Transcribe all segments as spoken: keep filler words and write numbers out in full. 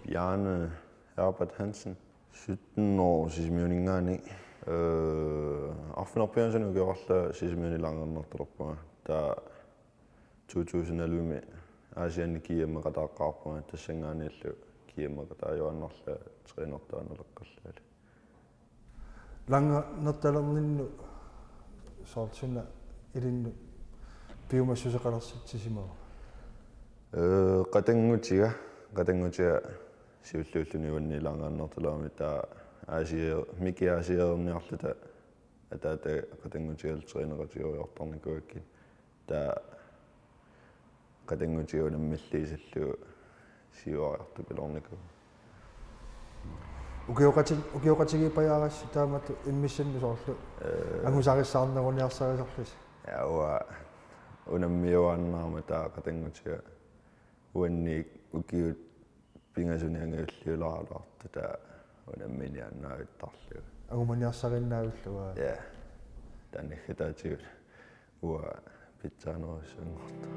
Bjarne Herbert Hansen. Sytten år, Sisimiuninngaanniit. Øh, arfineq-pingasunut ukioqarlunga Sisimiuni langrennertalerpunga. Taava to tusind elleve-mi Aasianni G M-eqataaqqaarpunga, tassanngaanniillu G M-eqataajuaannarlunga trænertuuneqarlungalu. Langrennertalerninnut soorlu suna ilinnut piumassuseqalersitsisimava? Øh, qatanngutiga, qatanngutiga siulliulluni uanniit langrennertalerami, taava Aasiaat, Miki Aasiaat-erniarluta ataata qatanngutigalu træneqatigiuartarnikuugakkit. Taava qatanngutiga unammilliisallugu siuariartupiloornikuuvoq. Ukioqati-, ukioqatigiippajaarassi taamatut immissinni soorlu? Øh. Angusarissaarneruniarsarisarlusi? Ja, uanga unammiuaannarama taava qatanngutiga uanniit ukiut pingasuni angajulliulaaraluartoq taava unamminiaannaavittarlugu. Angumaniarsariinnavillugu? Ja. Taava naggataatigut uanga pitsaanerussanngortoq.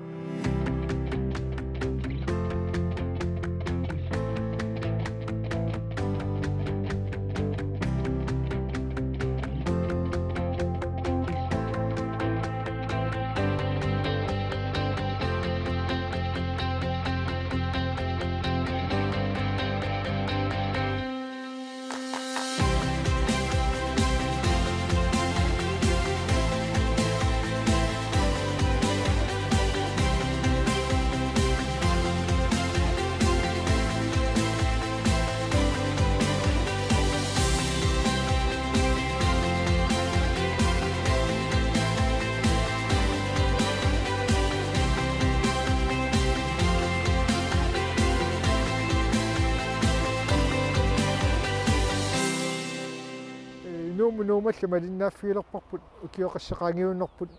Ee, Nuummut Nuummallu malinnaaffigilerparput ukioqassaq qaangiunnerput.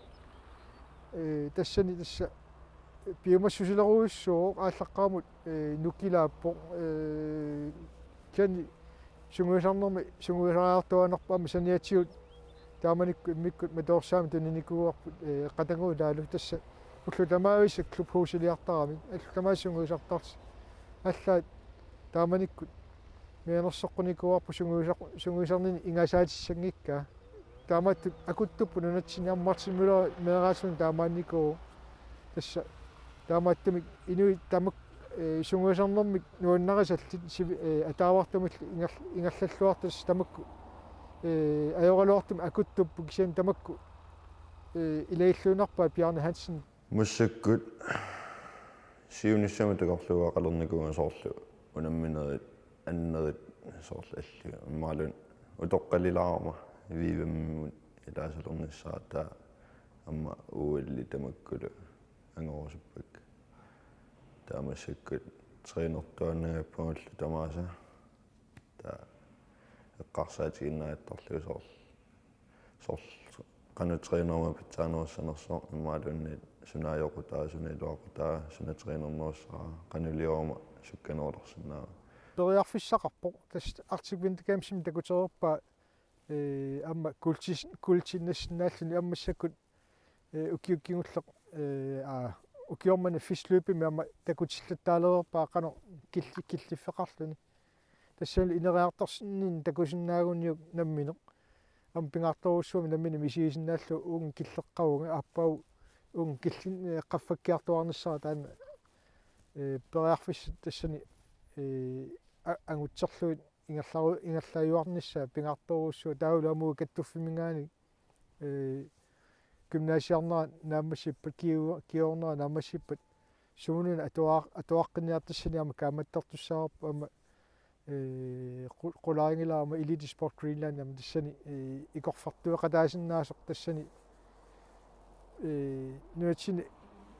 Ee, tassani tassa piumassusilerujussuuvoq, aallaqqaammut, ee, nukilaappoq, ee, kisianni sungiusarnermi sungiusariartuaannarpoq, aamma saniatigut taamanikkut immikkut matoorsaamik tuninikuuarput, ee, qatanngutillu, tassa ullut tamaavisa klubhusiliartaramik, ullut tamaasa sungiusartarsi. Allaat taamanikkut mianersoqqunikuuarput sungiusaq-, sungiusarnini ingasaatissanngikkaa. Taamaattumik akuttupput nunatsinni, aamma Martin Møller meeraasunut taamaannikuuvoq. Tassa taamaattumik inuit tamakku, ee, sungiusarnermik nuannarisallit sivi-, ee, ataavartumillu inger-, ingerlalluartut, tassa tamakku, ee, ajoraluartumik akuttupput, kisianni tamakku, ee, ilagilluinnarpaat Bjarne Hansen. Massakkut siunissami takorluugaqalernikuuvunga soorlu unamminerit annerit soorlu allu. Imaluunniit utoqqalilaarama Vivemut ilaasoqarnissaa, taava aamma O L-i tamakkulu angorusuppakka. Taava massakkut trænertuaannanngippunga ullut tamaasa. Taava eqqarsaatigiinnartarlugu soorlu, soorlu qanoq træneruma pitsaanerussanersoq, imaluunniit suna ajoqutaa, suna iluaqutaa, suna trænernerussavara, qanoq ilioruma sukkanerulersinnaavara. Periarfissaqarpoq, tassa Arctic Winter Gamesimi takutereerpaa, ee, aamma kuulti-, kuultiinnassinnaalluni, aamma massakkut, ee, ukiut kingulleq, ee, aa, ukioq manna FIS løbimi aamma takutillattaalereerpaa qanoq killi-, killiffeqarluni. Tassanilu ineriartorninni takusinnaaguniuk nammineq. Aamma pingaartorujussuummat nammineq misigisinnaallugu uunga killeqqavunga, aappaagu uunga killin-, ee, qaffakkiartuaarnissara, taanna, ee, periarfissat tassani, ee, a-, angutserlugit ingerlaru-, ingerlaajuarnissaa pingaartorujussuuvoq, taavalu aamma uagut kattuffimminngaanniit, ee, gymnasiarnera naammassippat, kiu-, kiornera naammassippat, sumununa atuar-, atuaqqinniartassani aamma kaammattortussaavarput, aamma, ee, qu-, qularinngilara aamma Elite Sport Greenland aamma tassani, ee, ikorfartueqataasinnaasoq, tassani, ee, nunatsinni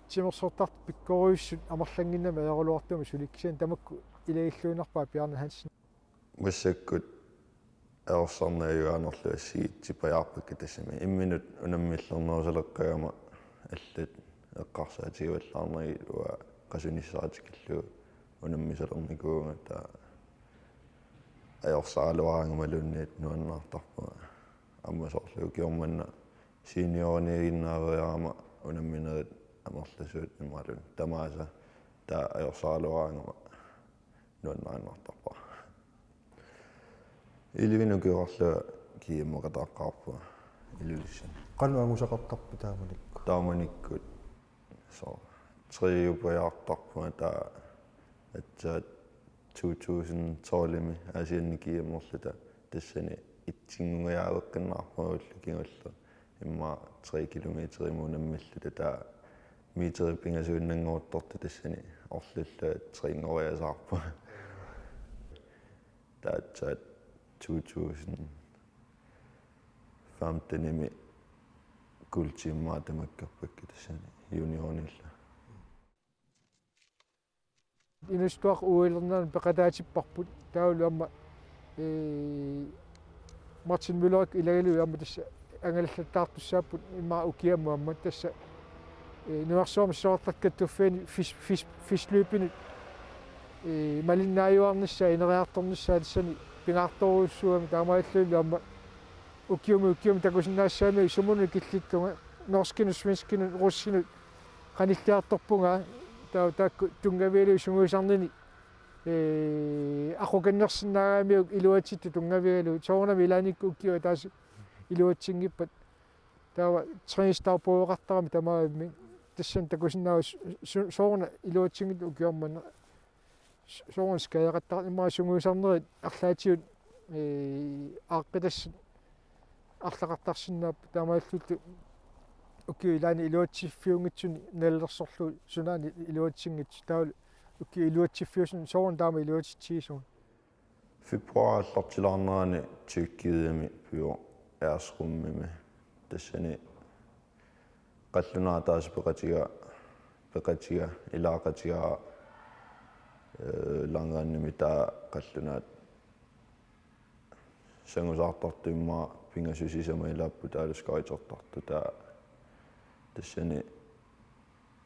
timersortartut pikkorissut amerlannginnamik ajoraluartumik suli, kisianni tamakku ilagilluinnarpaat Bjarne Hansen. Massakkut ajorsarneq ajugaanerlu assigiitsipajaarpakka, tassami imminut unammillernerusaleqqaagama allat eqqarsaatigivallaarnagit, uanga qasunissara tikillugu unammisalernikuuvunga, taava ajorsaraluaraangamaluunniit nuannaartarpunga. Aamma soorlu ukioq manna senioriniiginnaariarama unamminerit amerlasuut imaluunniit tamaasa, taava ajorsaraluaraangama nuannarinnartarpara. Elleve-nut ukioqarlunga GM-eqataaqqaarpunga Ilulissani. Qanoq angusaqartarpit taamanikkut? Taamanikkut so triupajaartarpunga taava aatsaat to tusind tolv-imi Aasianni GM-erluta tassani etsinngungajaaveqqinnaarpunga ulloq kingulleq. Immaqa tre kilometerimut unammilluta taava meterit pingasuinnanngoruttortut tassani orlulluta tregingoriasaarpunga. Taava aatsaat to tusind femten-imi guldtimmaa tamakkerpakka tassani juniorinillu. Inuusuttuaq O L-ernerani peqataatipparput taavalu aamma, ee, Martin Møller ilagalu aamma tassa angalallattaartussaapput immaqa ukiamut aamma tassa, ee, nunarsuarmi sisorartartut kattuffianni fis-, fis-, fisløbinut, ee, malinnaajuarnissaa ineriartornissaa tassani pingaartorujussuugami taamaalillunilu aamma ukiumi ukiumi takusinnaassagamikku sumunut killittunga norskinut, svenskinut, russinut qanilliartorpunga taava taakku tunngavigalugit sungiusarnini, ee, aqukannersinnaagamiuk iluatsittut tunngavigalugit soorunami ilaannikkut ukiut ataaseq iluatsinngippat taava træningsdagbog-eqartarami tamarmik tassani takusinnaavat su-, su-, soorunami iluatsinngitsut ukiormanna su-, soorunami skadaqattar immaqa sungiusarnerit arlaatigut, ee, aaqqitassat arlaqartarsinnaapput taamaalillunilu ukiup ilaani iluatsiffiunngitsunik nalilersorlugu sunaana iluatsinngitsoq taavalu ukiup iluatsiffiusuni soorunami taama iluatsitsigisunga. Februar aallartilaarnerani Tyrkiami Bjørn Ersrummimi tassani qallunaat ataaseq peqatiga, peqatiga, ilaaqatiga, ee, langrendimi taava qallunaat sangusaartartut immaqa pingasut sisamat ilaapput taavalu skøjtertartut taava tassani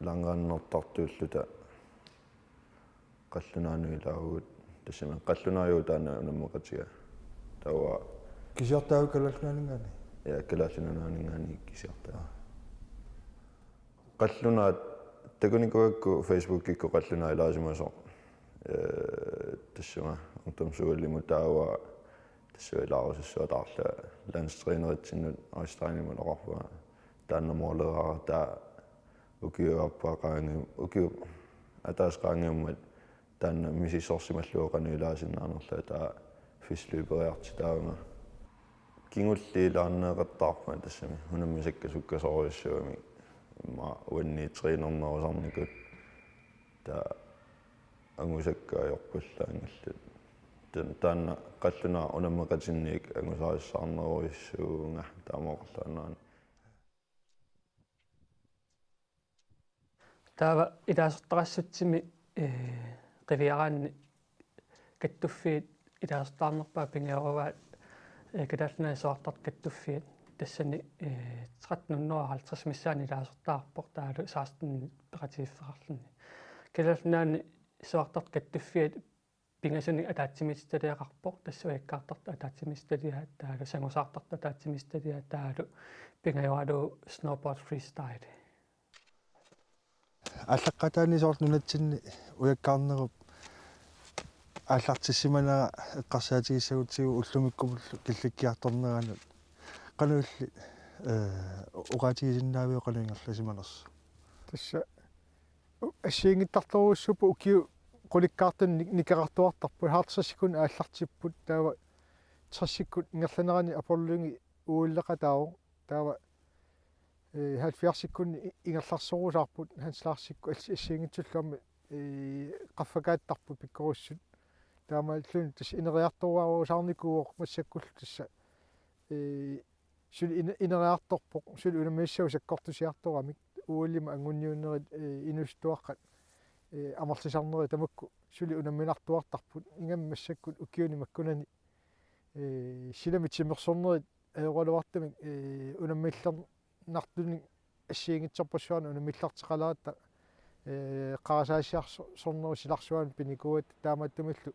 langrendertartuulluta qallunaanut ilaavugut tassami qallunaajuvoq taanna unammeqatiga. Taava kisiartaavit Kalaallit Nunaanninngaanniit? Ja, Kalaallit Nunaanninngaanniit kisiartaavunga. Qallunaat takunikuugakku Facebookikkut qallunaat ilaasimasoq, ee, tassami ungdomsholdimut taava tassa ilaarusussua taarlunga landstræneritsinnut Australiamut oqarpunga taanna måleraara taava ukiup aappaa qaangiu-, ukiup ataaseq qaangiummat taanna misissorsimallugu qanoq ilaasinnaanerlunga taava fisløberiartitaavunga. Kingulliit ilaanneeqattaarpunga tassami unammisakka sukkasoorujussuugami immaqa uannit trænernerusarnikut taava angusakka ajorpallaanngillat. Tan-, taanna qallunaat unammeqatinniit angusarissaarnerujussuuvunga taama oqarluarnerani. Taava ilaasortarassutsimik, ee, qiviaraanni kattuffiit ilaasortaarnerpaat pingajoruaat, ee, Kalaallit Nunaanni Sisorartartut Kattuffiat tassani, ee, tretten hundrede og halvtreds missaani ilaasortaarpoq taavalu seksten peqatigiiffeqarluni. Kalaallit Nunaanni Sisorartartut Kattuffiat pingasunik ataatsimiititaliaqarpoq, tassa ujakkaartartut ataatsimiititaliaat taavalu sangusaartartut ataatsimiititaliaat taavalu pingajoralugu snowboard freestyle. Aallaqqaataani soorlu nunatsinni ujakkaarnerup aallartissimanera eqqarsaatigissagutsigu ullumikkumullu killikkiartorneranut. Qanoq illit, ee, oqaatigisinnaaviuk qanoq ingerlasimanersoq? Tassa u-, assigiinngitsorujussuupput ukiut qulikkaartunik ni-, nikerartuartarput, halvtredsikkut aallartipput, taava tresikkut ingerlanerani Apollongi O L-eqataavoq, taava, ee, halvfjerdsikkunni i-, ingerlarsorusaarput, Hans Larsikkut assi-, assigiinngitsullu aamma, ee, qaffakaattarput pikkorissut. Taamaalilluni tassa ineriartorusaarnikuuvoq massakkullu tassa, ee, suli ine-, ineriartorpoq, suli unammissaat sakkortusiartoramik, O L-imi anguniunnerit, ee, inuusuttuaqqat, ee, amerlisarnerit tamakku suli unamminartuartarput, ingammik massakkut ukiuni makkunani, ee, silami timersornerit ajoraluartumik, ee, unammillernartunik assigiinngitsorpassuarnik unammillerteqaleratta, ee, qarasaasiarsornerup silarsuanut pinikuugatta taamaattumillu,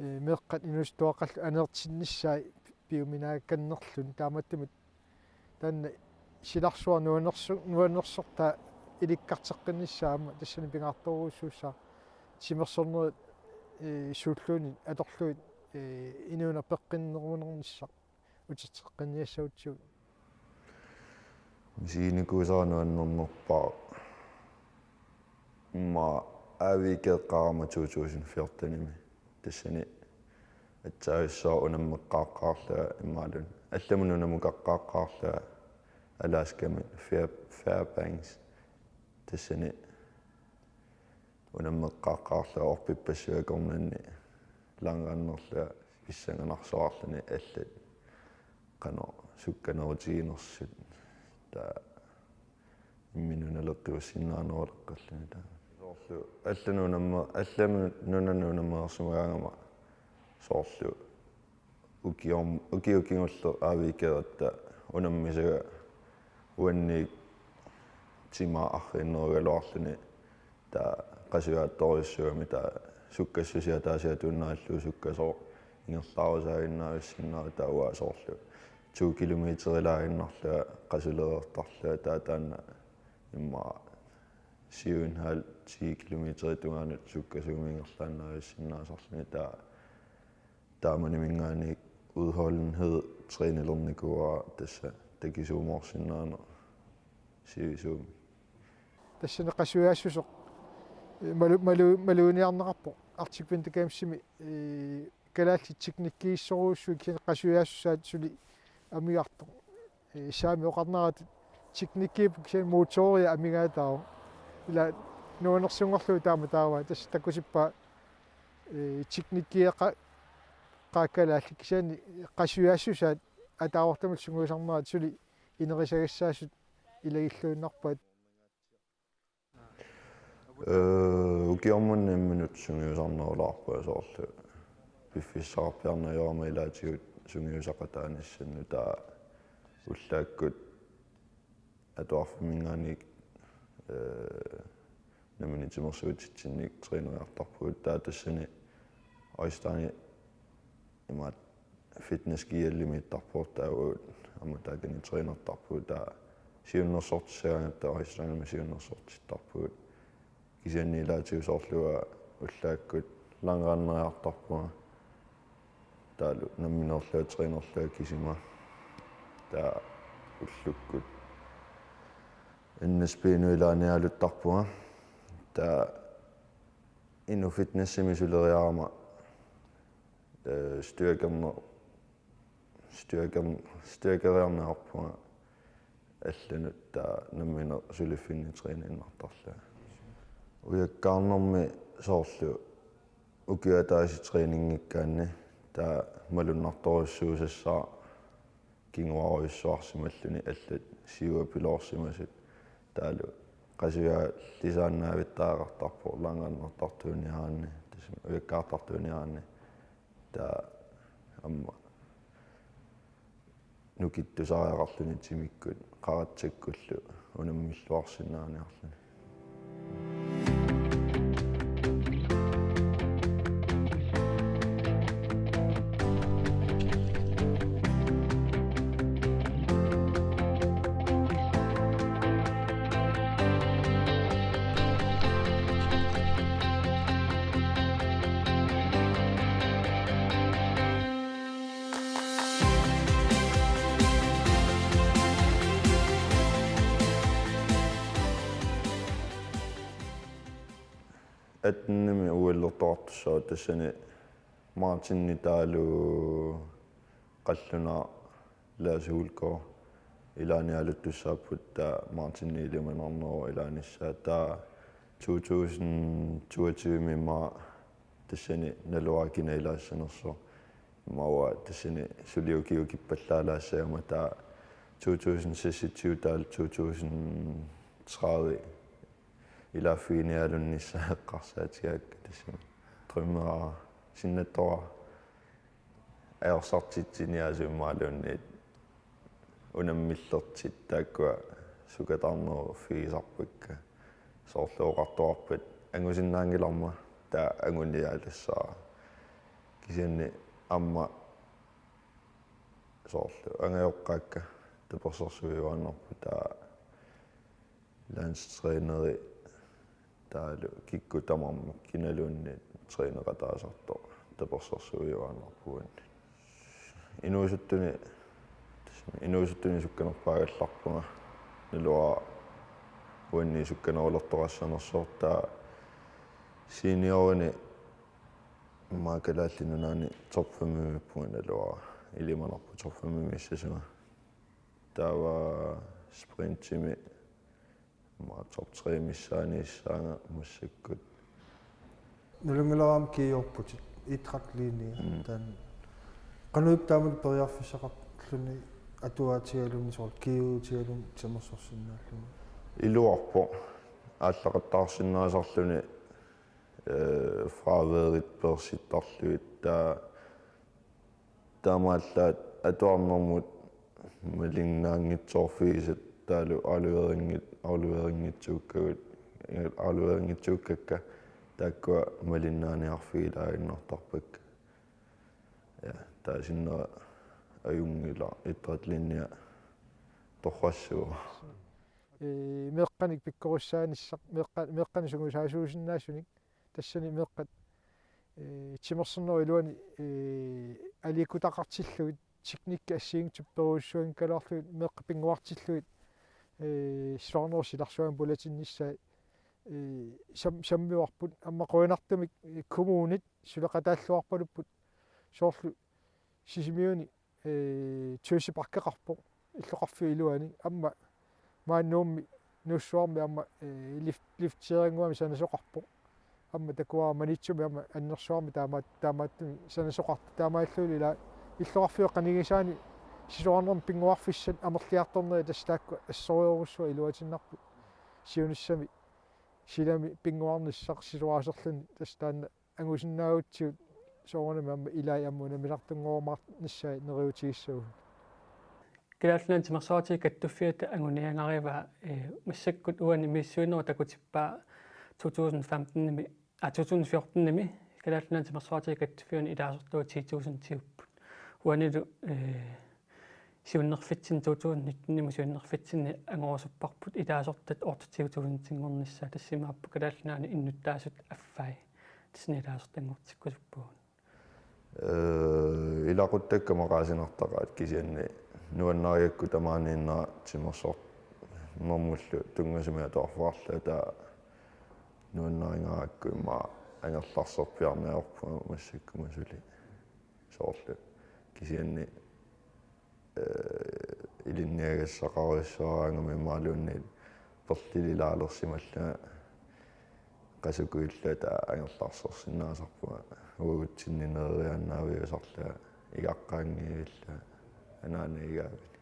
ee, meeqqat inuusuttuaqqallu aneertinnissaat piuminaakkannerluni taamaattumik taanna silarsuaq nuannersu-, nuannersortaa ilikkarteqqinnissaa aamma tassani pingaartorujussuussaaq timersornerit ee, suulluunniit atorlugit, ee, inuuneq peqqinnerunernissaq utitseqqinniassagutsigu. Misiginikuusara nuannernerpaaq. Immaqa A V G-eqqaarama to tusind fjortenimi. Tassani aatsaat unammeqqaaqqaarlunga imaluunniit allamut unamukaqqaaqqaarlunga Alaskami Fair-, Fairbanks. Tassani unammeqqaaqqaarlunga orpippassuit akornanni langrunnerlunga pissanganarsuarluni allat qanoq sukkanerutiginersut. Taava imminut naleqqiussinnaaneruleqqalluni taava. Soorlu allanut unamme-, allanut nunanut unammereersimagaangama soorlu ukiorm-, ukiut kingulleq A V G-erutta unammisaga uanniit timaa arriinnerugaluarluni taava qasujaattorujussuugami taava sukkassusia ataasiatuinnarlugu sukkasooq ingerlaarusaaginnarsinnaavoq taava uanga soorlu to kilometerilaaginnarlunga qasulereertarlunga taava taanna immaqa syv en halv, ti kilometer tungaanut sukkasuumik ingerlaannarsinnaasarluni taava taamanimingaanniit udholdenhed trænilernikuuara tassa takisuumoorsinnaaneq sivisuumik. Tassani qasujaassuseq malu-, malu-, maluginiarneqarpoq Arctic Winter Gamesimi, ee, kalaallit teknikkigissorujussuit kisianni qasujaassusaat suli amigartoq. Ee, saami oqarneratut teknikkiupput kisianni motoria amigaataavoq. Ila nuannersunngorlugu taama taava tassa takutippaa, ee, teknikkiupput qa-, kalaallit kisianni qasujaassusaat ataavartumik sungiusarnerat suli inerisagassaasut ilagilluinnarpaat. Ee, ukiormanna imminut sungiusarnerulaarpunga soorlu piffissaqarpiarneq ajorama ilaatigut sungiusaqataanissannut taava ullaakkut atuarfimminngaanniit, ee, nammineq timersuutitsinnik træneriartarpugut taava tassani Øystein imaattoq Fitness GL-imiittarpugut taava aamma taakani trænertarpugut taava siunnersortissagaangatta Øystein aamma siunnersortittarpugut. Kisianni ilaatigut soorlu ullaakkut langrunneeriartarpunga. Taavalu nammineerlunga trænerlunga kisima. Taava ullukkut N S P-nut ilaaniaaluttarpunga. Taava Inuk Fitnessimi suleriarama, ee, styrkerner-, styrker-, styrkeriarneqarpunga allanut taava nammineq suliffinni træniinnartarlunga. Ujakkaarnermi soorlu ukiup ataaseq træninngikkaanni taava malunnartorujussuusassaaq kinguarujussuarsimalluni allat siuapiloorsimasut. Taavalu qasujaallisaannaavittariaqartarpoq langrunnertartuuniaraanni, tassami ujakkaartartuuniaraanni. Taava aamma nukittusariaqarluni timikkut qaratsakkullu unammilluarsinnaaniarluni. Attenimi OL-ertoqartussaavugut tassani Martin Nitalu qallunaaq Lasse Hulgaard ilaaniaaluttussaapput taava Martin ilimanarnerup ilaanissaa taava to tusind toogtyve-mi immaqa tassani naluara kina ilaassanersoq. Immaqa tassani suli ukiut kippallaalaassagamik taava to tusind seksogtyve taavalu to tusind tredive ilaaffiginiaalunnissaa eqqarsaatigaakka tassami. Drømmeqaaq sinnattoqaaq ajorsartitsiniaasut imaluunniit unammillertit taakkua sukatarneruffigisarpakka. Soorlu oqartoqarpat angusinnaanngilarma taava anguniaalissaaq. Kisianni aamma soorlu angajoqqaakka tapersersuiuaannarput taava landstræneri taavalu kikkut tamarmik kinaluunniit træneqataasartoq tapersersuiuaannarpugut. Inuusuttuni, inuusuttuni sukkanerpaagallarpunga, naluara uannit sukkanerulertoqassanersoq. Taava seniorimi immaqa Kalaallit Nunaanni top femimiippunga, naluara ilimanarpoq top femimiissasunga. Taava sprintimi immaqa top tre missaaniissaanga massakkut. Nalunngilara aamma GU-rputit, idrætslinje. Mm. Taanna qanoq ippa taamatut periarfissaqarluni atuaatigaluni, soorlu GU-tigaluni timersorsinnaalluni? Iluarpoq aallaqattaarsinnaasarluni, eh, fraværit peersittarlugit, taava taamaallaat atuarnermut malinnaanngitsoorfigisat, taavalu afleverinngit-, afleverinngitsuukkagut, afleverinngitsuukkakka taakkua malinnaaniarfigilaaginnartarpakka. Ja, taava sinnera ajunngilaq, idrætslinje torrassuuvoq. Ee, meeqqanik pikkorissaanissaq, meeqqa-, meeqqanik sungiusaasuusinnaasunik, tassani meeqqat, ee, timersornerup iluani, ee, aliikkutaqartillugit, teknikki assigiinngitsut perujussuanngikkaluarlugit, meeqqat pinnguartillugit, ee, sisorarnerup silarsuani pulatinnissaat, ee, sam-, sammivarput. Aamma qujanartumik, ee, kommunit suleqataalluarpalupput, soorlu Sisimiuni, ee, tøseparkeqarpoq illoqarfiup iluani, aamma maani Nuummi Nuussuarmi aamma, ee, lift-, liftiarinnguamik sanasoqarpoq. Aamma takuara Maniitsumi aamma annersuarmi taama-, taamaattumik sanasoqartoq. Taamaalillunilu ilaa illoqarfiup qanigisaani sisorarnermut pinnguarfissat amerliartornerat, tassa taakku assorujussuaq iluatinnarput. Siunissami silami pinnguarnissaq sisoraaserluni, tassa taanna angusinnaagutsigu soorunami aamma ilai aamma unammisartunngorumaarnissaat neriuutigissagunik. Kalaallit Nunaanni Timersoqatigiit Kattuffiata anguniagarivaa, ee, massakkut uani misissuinerup takutippaa to tusind femtenimi, aa, to tusind fjortenimi Kalaallit Nunaanni Timersoqatigiit Kattuffianni ilaasortagut ti tusindiupput. Uanilu, ee, siunnerfitsinni, to tusind nittenimi siunnerfitsinni angorusupparput ilaasortat otteogtyve tusindinngornissaat, tassa imaappoq Kalaallit Nunaanni innuttaasut affai tassani ilaasortanngortikkusuppugut. Ee, ilaquttakka maqaasinartaqaat, kisianni nuannarigakku tamaaniinnera timersornermullu tunngasumik atuarfeqarlunga, taava nuannarigarakku immaqa angerlarserpiarneq ajorpunga massakkut suli. Soorlu kisianni, ee, ilinniagassaqarujussuaraangama imaluunniit perlililaalersimallunga qasukujulluta angerlarsersinnaasarpunga, uagutsinni nereriaannaaviusarlunga igaqqaanngivillunga anaanagaavinik.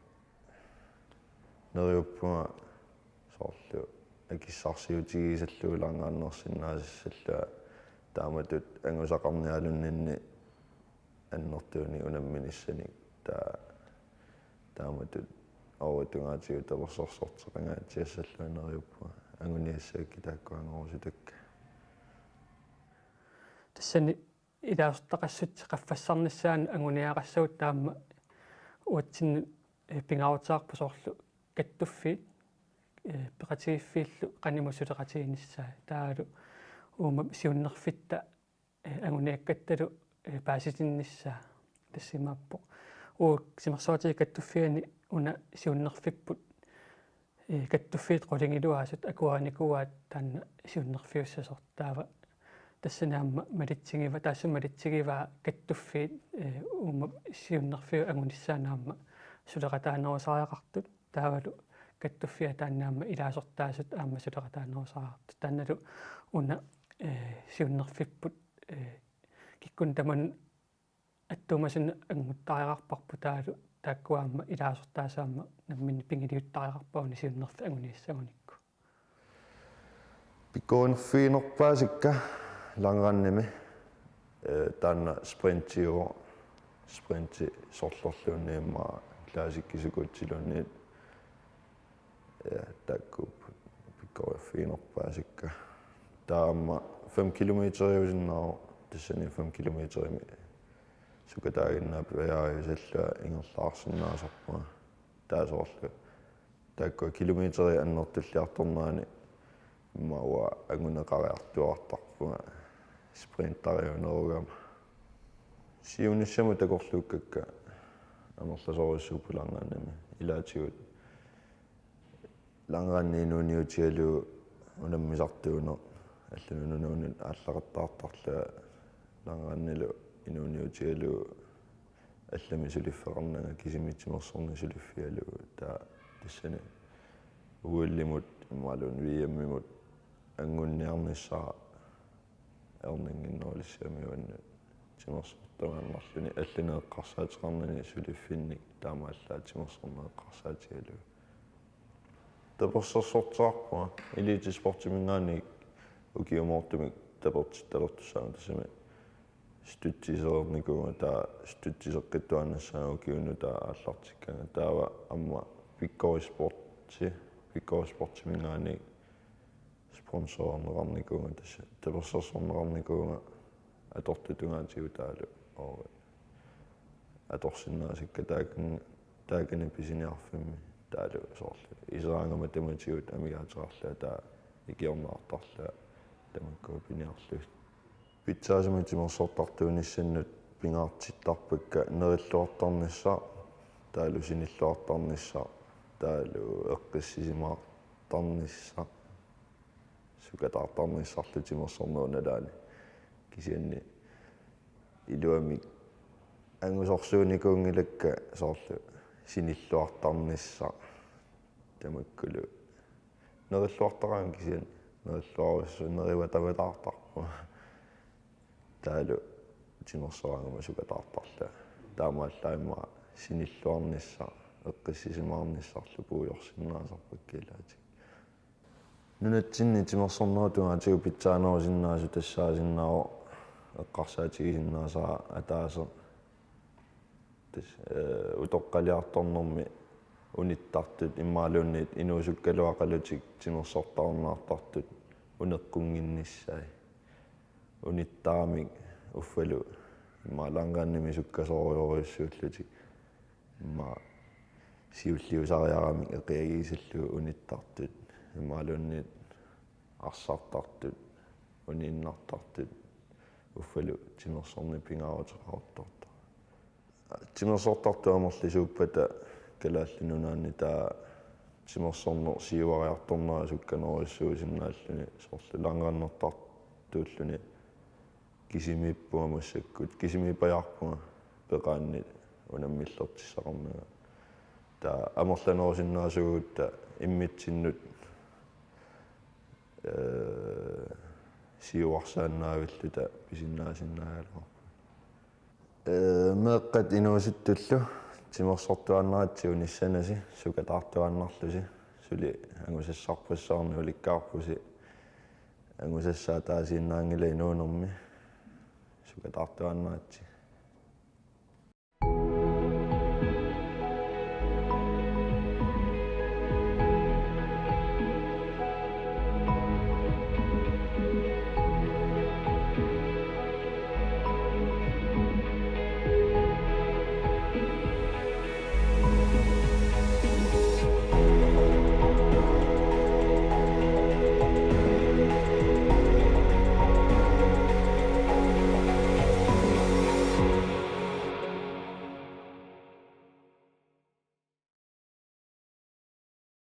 Neriuppunga soorlu akissarsiutigisallugu langrennersinnaasassallunga, taamatut angusaqarnialunninni annertuunik unamminissanik, taa-, taamatut oorutungaatigut tapersersorteqangaatsiassallunga neriuppunga anguniassagakkit taakku angorusutakka. Tassani ilaasortaqassutsit qaffassarnissaannut anguniagaqassagut taama uatsinnut, ee, pingaaruteqarpoq, soorlu kattuffiit, ee, peqatigiiffiillu qanimut suleqatiginissaat. Taavalu uuma siunnerfitta, ee, anguniakkattalu, ee, paasitinnissaa. Tassa imaappoq uagut Timersoqatigiit Kattuffianni una siunnerfipput, ee, kattuffiit qulingiluaasut akuerinikuuaat taanna siunnerfiussasoq. Taava tassani aamma malitsigivaa, taassuma malitsigivaa kattuffiit, ee, uuma siunnerfiup angunissaanut aamma suleqataanerusariaqartut. Taavalu kattuffiat taanna aamma ilaasortaasut aamma suleqataanerusariaqartut. Taannalu una, ee, siunnerfipput, ee, kikkunnut tamanut attuumasut anguttariaqarparput, taavalu taakkua aamma ilaasortaasut aamma namminneq pigiliuttariaqarpagut una siunnerfik anguniassagunikku. Pikkorinnerfiginerpaasakka langrennimi, ee, taanna sprintiuvoq, sprinti sorlerluunniit immaqa classici sukutsiluunniit. Ja, taakkuupput pikkorinnerfiginerpaasakka. Taava aamma fem kilometeriusinnaavoq, tassani fem kilometerimi sukataaginnaapiaarujussuarlunga ingerlaarsinnaasarpunga. Taava soorlu taakkua kilometerit annertulliartornerani immaqa uanga anguneqariartuaartarpunga. Sprinteriunerugama. Siunissamut takorluukkakka amerlasoorujussuupput langrendimi. Ilaatigut langrendip inuuniutigalugu unammisartuuneq allanut nunanut aallaqattaartarlunga, langrendilu inuuniutigalugu allamik suliffeqarnanga, kisimi timersorneq suliffigalugu. Taava tassani O L-imut imaluunniit V M-imut angunniarnissara erniinnginnerulissami uannut timersortuaannarluni, allanik eqqarsaateqarnani suliffinnik taamaallaat timersorneq eqqarsaatigalugu. Tapersersorteqarpunga elitesportiminngaanniit ukiumoortumik tapertittalertussaammat, tassami støttisereernikuuvunga, taava støttiseqqittuaannassaanga ukiunut taava aallartikkanga. Taava aamma Pikkori Sporti, Pikkori Sportiminngaanniit sponsorerneqarnikuuvunga, tassa tapersersorneqarnikuuvunga atortut tungaatigut taavalu, oo, atorsinnaasakka taakan-, taakani pisiniarfimmi taavalu soorlu iseraangama tamatigut amigaateqarlunga taava ikiorneqartarlunga tamakku piniarlugit. Pitsaasumik timersortartuunissannut pingaartittarpakka nerilluartarnissaq, taavalu sinilluartarnissaq, taavalu eqqissisimaartarnissaq, sukataartarnissarlu timersornerup nalaani. Kisianni iluamik angusorsuunikuunngilakka soorlu sinilluartarnissaq tamakkulu. Nerilluartaraangat kisianni nerilluarussu-, nerivatamataartarpunga. Taavalu timersoraangama sukataartarlunga. Taamaallaat immaqa sinilluarnissaq, eqqissisimaarnissarlu puigorsinnaasarpakka ilaatigut. Nunatsinni timersornerup tungaatigut pitsaanerusinnaasut tassaasinnaavoq eqqarsaatigisinnaasara ataaseq. Tassa, ee, utoqqaliartornermi unittartut imaluunniit inuusukkaluaqalutik timersortarunnaartartut uneqqunnginnissaat. Unittaramik uffalu immaqa langrendimi sukkasoorujorujussuullutik, immaqa siulliusariaramik eqiagiisillugu unittartut imaluunniit arsartartut, uniinnartartut uffalu timersorneq pingaaruteqaruttortoq. Timersortartut amerlisuuppata Kalaallit Nunaanni taava timersorneq siuariartornera sukkanerujussuusinnaalluni, soorlu langrennertartuulluni kisimiippunga massakkut, kisimiippajaarpunga peqaanni unammillertissaqarnanga. Taava amerlanerusinnaasuugutta immitsinnut, ee, siuarsaannaavilluta pisinnaasinnaajumaarpugut. Ee, meeqqat inuusuttullu timersortuaannaratsigit unissanasi, sukataartuaannarlusi, suli angusassarpassuarnik ulikkaarpusi, angusassaataasiinnaanngilaq inuunermi, sukataartuaannaratsigit.